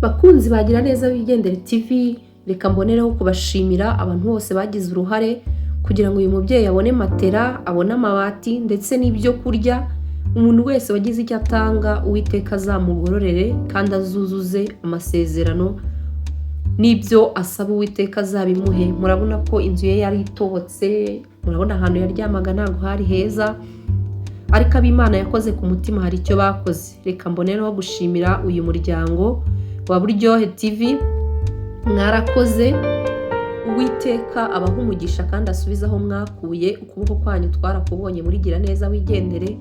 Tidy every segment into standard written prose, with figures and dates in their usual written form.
Bakunzi bagira neza Bigendere TV, reka mbonereho kubashimira abantu bose bagize uruhare kugira ngo uyu mubyeyi abone matera, abone amabati ndetse n'ibyo kurya. Umuntu wese wagize icyo atanga, Uwiteka azamugororere kandi azuzuze amasezerano n'ibyo asaba, Uwiteka azabimuhe. Murabona ko inzu ye yari itobotse, murabona ahantu yaryamaga ntabwo hari heza, ariko ab'Imana yakoze ku mutima hari icyo bakoze. Reka mbonereho gushimira uyu muryango wa Buryohe TV, mwarakoze. Uwiteka abaha umugisha kandi asubize aho mwakuye. Ukuboko kwanyu twarakubonye muri Gira Neza Wigendere.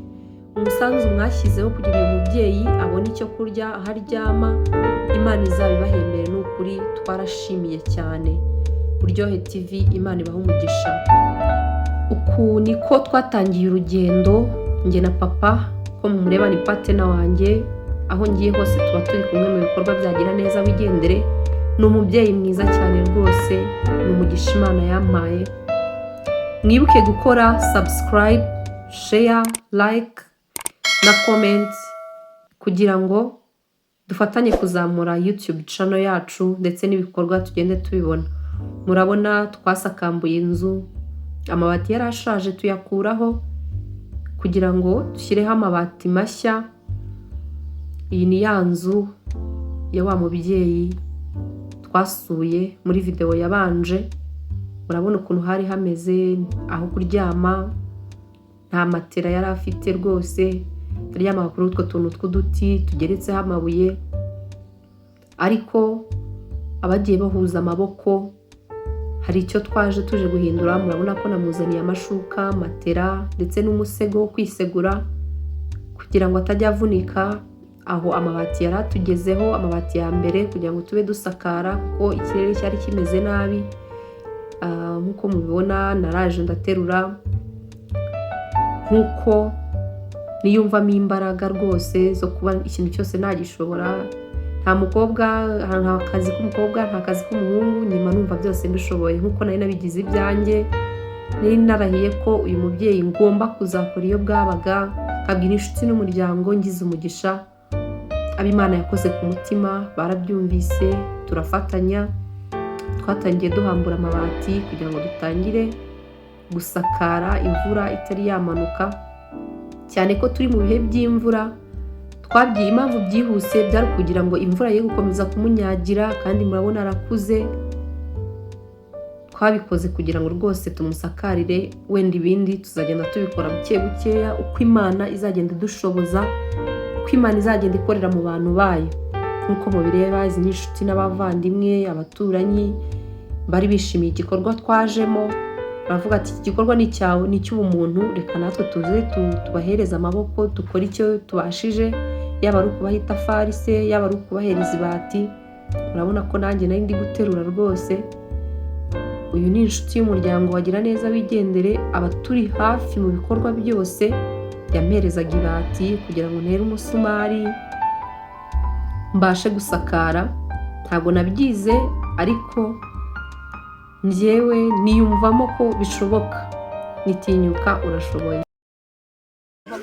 Umusanzu mwashyizeho kugira uyu mubyeyi abone icyo kurya, aho aryama, Imana izabibahembere. Ni ukuri twarashimiye cyane Buryohe TV, Imana ibaha umugisha. Uku niko twatangiye urugendo njye na papa. Ko mumureba ni partner wanjye, aho ngiye hose tuba turi kumwe mu bikorwa bya Gira Neza Wigendere. Ni umubyeyi mwiza cyane rwose, ni umugisha Imana yampaye. Mwibuke gukora subscribe, share, like na comment kugira ngo dufatanye kuzamura YouTube channel yacu ndetse n'ibikorwa tugende tubibona. Murabona twasakambuye inzu, amabati yari ashaje tuyakuraho kugira ngo dushyireho amabati mashya. Iyi ni ya nzu ya wa mubyeyi twasuye muri videwo yabanje. Murabona ukuntu hari hameze, aho kuryama nta matera yari afite rwose, yaryamaga kuri utwo tuntu tw'uduti tugeretseho amabuye. Ariko abagiye bahuza amaboko hari icyo twaje tuje guhindura. Murabona ko namuzaniye amashuka, matera ndetse n'umusego wo kwisegura kugira ngo atajya avunika. Aho amabati yari atugezeho, amabati ya mbere, kugira ngo tube dusakara kuko ikirere cyari kimeze nabi. Nk'uko mubibona naraje ndaterura, nk'uko niyumvamo imbaraga rwose zo kuba ikintu cyose nagishobora. Nta mukobwa, nta kazi k'umukobwa, nta kazi k'umuhungu, nyuma numva byose mbishoboye nk'uko nari nabigize ibyanjye. Nari narahiye ko uyu mubyeyi ngomba kuzakora iyo bwabaga, nkabwira inshuti n'umuryango ngize umugisha. Ab'Imana yakoze ku mutima barabyumvise, turafatanya. Twatangiye duhambura amabati kugira ngo dutangire gusakara imvura itari yamanuka, cyane ko turi mu bihe by'imvura. Twabwiye impamvu byihuse byari kugira ngo imvura ye gukomeza kumunyagira, kandi murabona arakuze. Twabikoze kugira ngo rwose tumusakarire, wenda ibindi tuzagenda tubikora buke bukeya uko Imana izagenda idushoboza, uko Imana izagenda ikorera mu bantu bayo. Nk'uko mubireba, izi ni inshuti n'abavandimwe, abaturanyi bari bishimiye igikorwa twajemo. Baravuga ati: "Iki gikorwa ni icyawe, ni icy'ubumuntu, reka natwe tuze tubahereze amaboko, dukore icyo tubashije, yaba ari ukubaha itafari se, yaba ari ukubahereza ibati." Murabona ko nanjye nari ndi guterura rwose. Uyu ni inshuti y'umuryango wagira neza Wigendere, aba turi hafi mu bikorwa byose. Yamperezaga ibati kugira ngo ntere umusumari mbashe gusakara. Ntabwo nabyize, ariko njyewe niyumvamo ko bishoboka, nitinyuka urashoboye.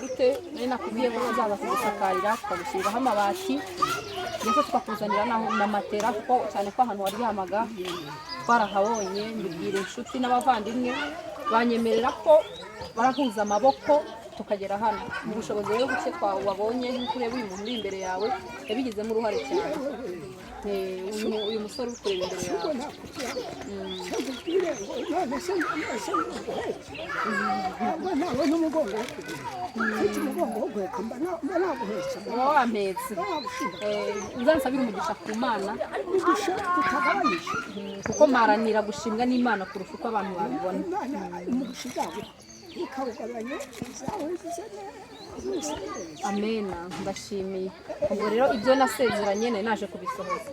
Gute nari nakubwiye ko bazaza kugusakarira, tukagushyiriraho amabati, ndetse tukakuzanira na matera, kuko cyane ko ahantu waryamaga twarahabonye. Mbibwira inshuti n'abavandimwe, banyemerera ko barahuza amaboko tukagera hano. Mu bushobozi rero buke twabonye, nk'uko ureba uyu muntu uri imbere yawe yabigizemo uruhare cyane. Uyu musore uri kureba imbere yawe. Nkubwire ngo none se ese nguhetse, ntabwo ntabona umugongo wo kugenda, mfite umugongo wo guheka mba naguhetse. Uba wampetse. Nagushinga. Uzansabire umugisha ku Mana. Umugisha tutagabanyije. Kuko mparanira gushimwa n'Imana kurusha uko abantu babibona. Imana umugisha izaguha ikawugabanya, izawuzuze neza, neza. Amena, ndashimiye. Ubwo rero ibyo nasezeranye nari naje kubisohoza.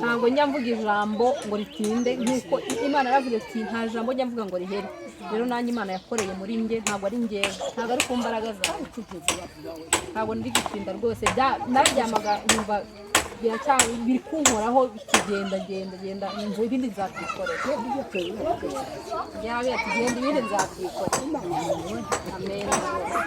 Ntabwo njya mvuga ijambo ngo ritinde, nk'uko Imana yaravuze ati: "Nta jambo njya mvuga ngo rihere." Rero nanjye Imana yakoreye muri njye, ntabwo ari njyewe, ntabwo ari ku mbaraga zawe, ntabwo ndi gutinda rwose. Naryamaga nkumva biri kunkoraho, bikigenda genda genda, ibindi nzabyikorera. Yaravuze ati: "Genda, ibindi nzabyikorera." Amen rwose.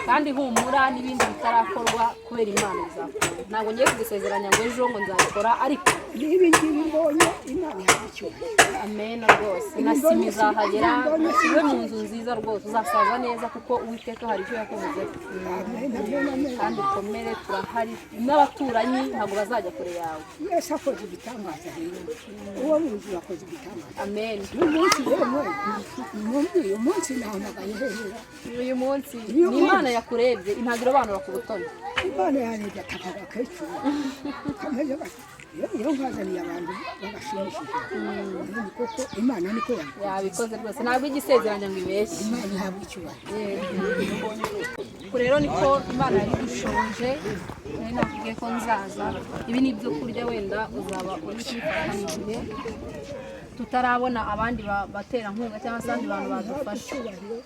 Kandi humura, n'ibindi bitarakorwa kubera Imana bizakora. Ntabwo ngiye kugusezeranya ngo ejo ngo nzabikora, ariko N'ibi ngibi mbonye, Imana ihabwa icyubahiro. Amen rwose. Na sima izahagera, ube mu nzu nziza rwose, uzasaza neza kuko Uwiteka hari icyo yakuvuzeho. Amen, amen, amen. Kandi ukomere, turahari n'abaturanyi ntabwo bazajya kure yawe. Yesu akoze igitangaza rero, uwo mu nzu yakoze igitangaza. Amen. Uyu munsi yemwe, uyu munsi nahamagaye hehera. Uyu munsi Uyu ni Imana munsi. yakurebye, ntabwo irobanura ku butoni. Imana yarebye ataka agakecuru kameze gake, iyo nkazaniye abantu bagashimishije ni koko Imana niko yabikoze. Yabikoze rwose, ntabwo igisezeranya ngo ibeshye. Imana ihabwa icyubahiro. Ubwo rero niko Imana yari dushoje, nari nakubwiye ko nzaza. Ibi ni ibyo kurya, wenda uzaba uri kubifata mu gihe tutarabona abandi baterankunga cyangwa se abandi bantu ihabwa badufasha. icyubahiro,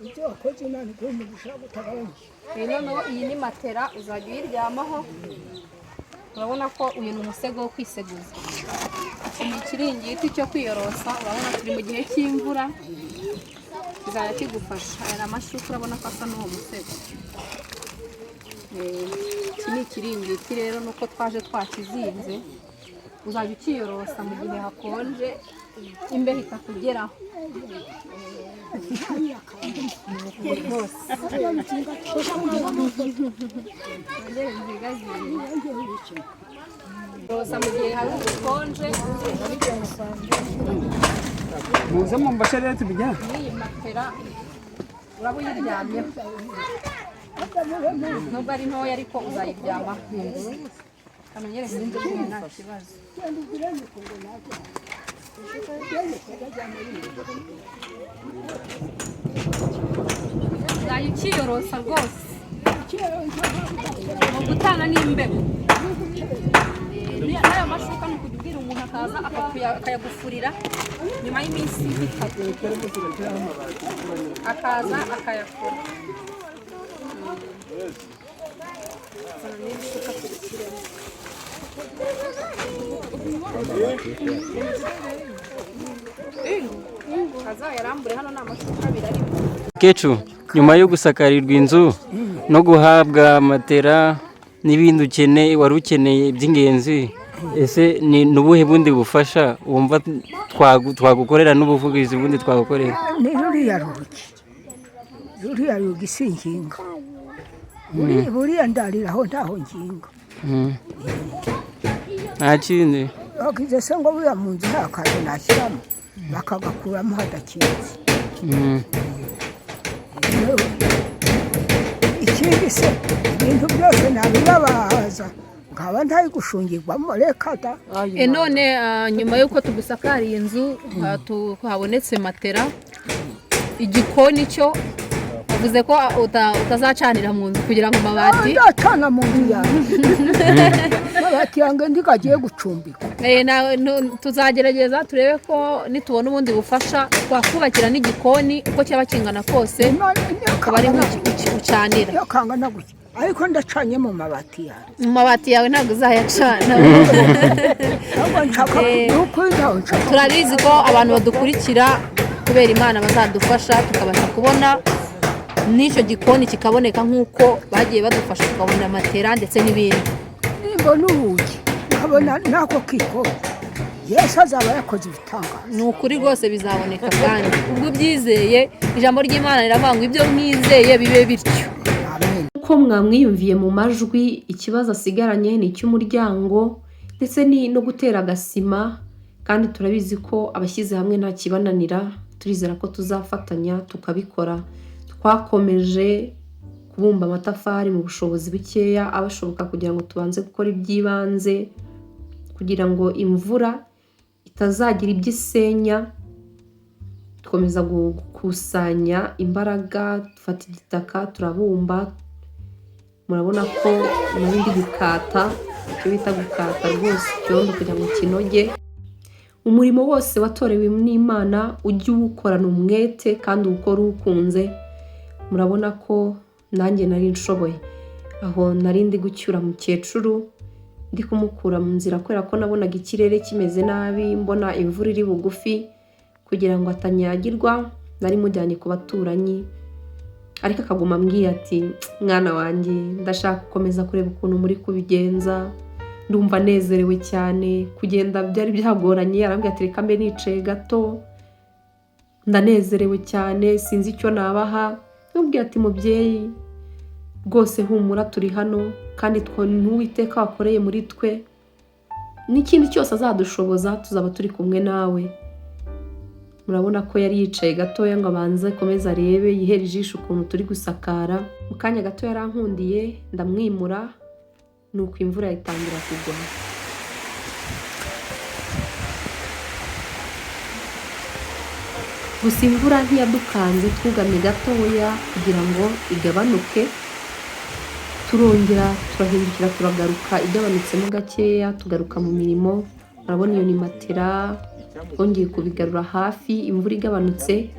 ibyo wakoze Imana iguhe umugisha utagabanyije. Noneho iyi ni matera uzajya uyiryamaho. Urabona ko uyu ni umusego wo kwiseguza, iki ni ikiringiti cyo kwiyorosa. Urabona turi mu gihe cy'imvura, kizajya kigufasha. Aya ni amashuka, urabona ko asa n'uwo musego. Iki ni ikiringiti rero, nuko twaje twakizinze, uzajya ukiyorosa mu gihe hakonje, imbeho itakugeraho rwose. Wongere nzigazinge. Rosa mu gihe hari ubukonje. Muze mumfashe rero tubijyane. N'iyi matera uraba uyiryamyeho, nubwo ari ntoya ariko uzayiryamaho. Kamenyere sinzi nta kibazo. Genda ubwire nyoko ngo najya, ubwire nyoko ndajyana. Uzajya ukiyorosa rwose mu gutana n'imbeho. N'aya mashuka ni ukujya ubwira umuntu akaza akayagufurira nyuma y'iminsi 3, akaza akayakora. Zana n'ibishuka tubishyiremo. Azayarambure hano, ni amashuka abiri arimo. Kecu, nyuma yo gusakarirwa inzu no guhabwa matera n'ibindi ukeneye, wari ukeneye by'ingenzi, ese ni ubuhe bundi bufasha wumva twagukorera n'ubuvugizi bundi twagukorera? Ni ruriya rugi, ruriya rugi si inkinga. Buriya ndariraho, ntaho nkinga. Nta kindi? Bagize se ngo buriya mu nzu nta kantu nashyiramo, bakagakuramo hadakinze. Ikindi se, ibintu byose nabibabaza nkaba ntari gushungirwamo? Reka da. None nyuma y'uko tugusakariye inzu, habonetse matera, igikoni cyo uvuze ko utazacanira mu nzu kugira ngo amabati Ndacana mu nzu yanjye, amabati yanjye ndigagiye gucumbikwa. Tuzagerageza turebe ko nitubona ubundi bufasha twakubakira n'igikoni, uko cyaba kingana kose, akaba ari ucanira. Iyo kangana gutya, ariko ndacanye mu mabati yanjye. Mu mabati yawe ntabwo uzayacana. Ntabwo nshaka, ni ukuri ntawe nshaka. Turabizi ko abantu badukurikira kubera Imana bazadufasha tukabasha kubona n'icyo gikoni kikaboneka, nk'uko bagiye badufasha tukabona matera ndetse n'ibindi. Nimbona urugi, nkabona n'ako kikoni, Yesu azaba yakoze ibitangaza. Ni ukuri rwose bizaboneka, kandi ubwo ubyizeye, ijambo ry'Imana riravuga ngo ibyo mwizeye bibe bityo. Amen. Uko mwamwiyumviye mu majwi, ikibazo asigaranye ni icy'umuryango ndetse ni no gutera agasima, kandi turabizi ko abashyize hamwe nta kibananira. Turizera ko tuzafatanya tukabikora. Twakomeje kubumba amatafari mu bushobozi bukeya abashoboka kugira ngo tubanze gukora iby'ibanze, kugira ngo imvura itazagira ibyo isenya. Dukomeza gukusanya imbaraga, dufata igitaka turabumba. Murabona ko nari ndi gukata, icyo bita gukata rwose icyondo kugira ngo kinoge. Umurimo wose watorewe n'Imana ujye uwukorana umwete kandi uwukore uwukunze. Murabona ko nanjye nari nshoboye. Aho nari ndi gucyura mukecuru, ndi kumukura mu nzira kubera ko nabonaga ikirere kimeze nabi, mbona imvura iri bugufi, kugira ngo atanyagirwa nari mujyanye ku baturanyi. Ariko akaguma ambwira ati: "Mwana wanjye, ndashaka gukomeza kureba ukuntu muri kubigenza, ndumva nezerewe cyane." Kugenda byari byagoranye, arambwira ati: "Reka mbe nicaye gato, ndanezerewe cyane, sinzi icyo nabaha." Ndamubwira ati: "Mubyeyi, rwose humura, turi hano kandi n'Uwiteka wakoreye muri twe, n'ikindi cyose azadushoboza tuzaba turi kumwe nawe." Murabona ko yari yicaye gatoya ngo abanze akomeze arebe, yihere ijisho ukuntu turi gusakara. Mu kanya gato yarankundiye ndamwimura, nuko imvura itangira kugwa. Gusa imvura ntiyadukanze, twugamye gatoya kugira ngo igabanuke, turongera turahindukira turagaruka igabanutsemo gakeya, tugaruka mu mirimo. Murabona iyo ni matera, twongeye kubigarura hafi imvura igabanutse,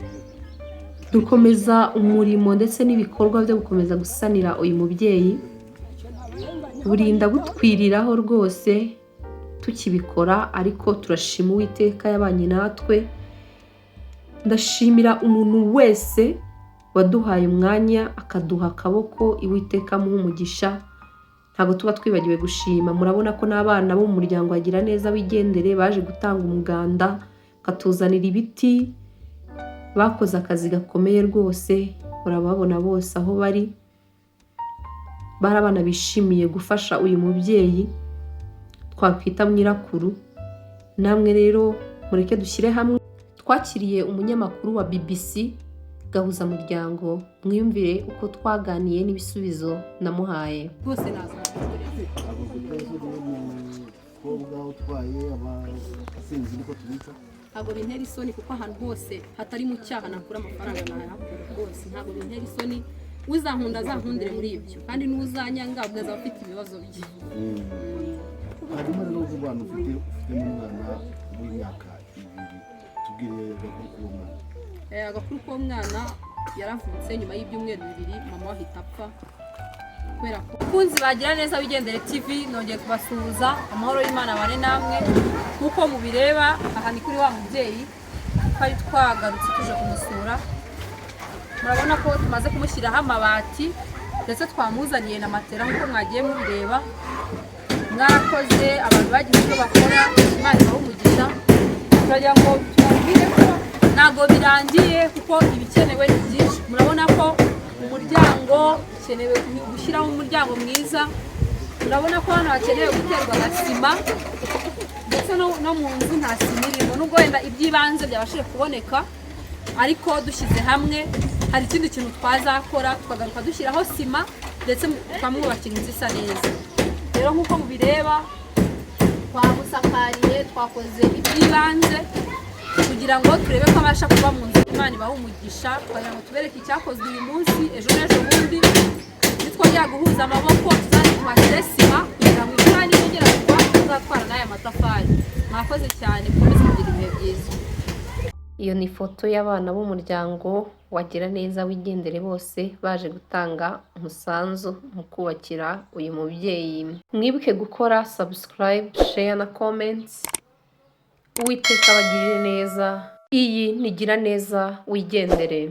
dukomeza umurimo ndetse n'ibikorwa byo gukomeza gusanira uyu mubyeyi. Burinda butwiriraho rwose tukibikora, ariko turashima Uwiteka yabanye natwe. Ndashimira umuntu wese waduhaye umwanya akaduha akaboko, Uwiteka amuha umugisha. Ntabwo tuba twibagiwe gushima. Murabona ko n'abana bo mu muryango wa Giraneza Wigendere baje gutanga umuganda, bakatuzanira ibiti, bakoze akazi gakomeye rwose. Urababona bose aho bari, bari abana bishimiye gufasha uyu mubyeyi twakwita nyirakuru. Namwe rero mureke dushyire hamwe. Twakiriye umunyamakuru wa BBC Gahuzamuryango, mwiyumvire uko twaganiye n'ibisubizo namuhaye. Rwose naza. Umukobwa utwaye abasinzi niko tubita. Ntabwo bintera isoni, kuko ahantu hose hatari mu cyaha nakura amafaranga nayakura rwose. Ntabwo bintera isoni. Uzankunda azankundire muri ibyo, kandi n'uzanyanga ubwo azaba afite ibibazo bye. Hanyuma rero umwana ufite, ufitemo umwana w'imyaka 2, tubwire agakuru k'uwo mwana. Agakuru k'uwo mwana, yaravutse nyuma y'ibyumweru 2 mama we ahita apfa kubera ko. Abakunzi ba Giraneza Wigendere TV, nongeye kubasuhuza, amahoro y'Imana abane namwe. Nk'uko mubireba, aha ni kuri wa mubyeyi twari twagarutse tuje kumusura. Murabona ko tumaze kumushyiraho amabati, ndetse twamuzaniye na matera nk'uko mwagiye mubireba. Mwarakoze abantu bagize icyo bakora, Imana ibahe umugisha. Turagira ngo tubabwire ko ntabwo birangiye, kuko ibikenewe ni byinshi. Murabona ko umuryango ukenewe gushyiraho umuryango mwiza. Murabona ko hano hakenewe guterwa na sima, ndetse no mu nzu nta sima irimo, nubwo wenda iby'ibanze byabashije kuboneka, ariko dushyize hamwe hari ikindi kintu twazakora tukagaruka dushyiraho sima, ndetse tukamwubakira inzu isa neza. Rero nk'uko mubireba, twamusakariye, twakoze iby'ibanze kugira ngo turebe ko abasha kuba mu nzu. Imana ibahe umugisha. Twagira ngo tubereke icyakozwe uyu munsi, ejo n'ejo bundi nitwongera guhuza amaboko tuzaze tuhashyire sima, kugira ngo imvura niyongera kugwa tuzatwara n'aya matafari. Mwakoze cyane, mukomeze kugira ibihe byiza. Iyo ni ifoto y'abana b'umuryango wa Giraneza Wigendere, bose baje gutanga umusanzu mu kubakira uyu mubyeyi. Mwibuke gukora subscribe, share na comments. Uwiteka abagirire neza. Iyi ni Giraneza Wigendere.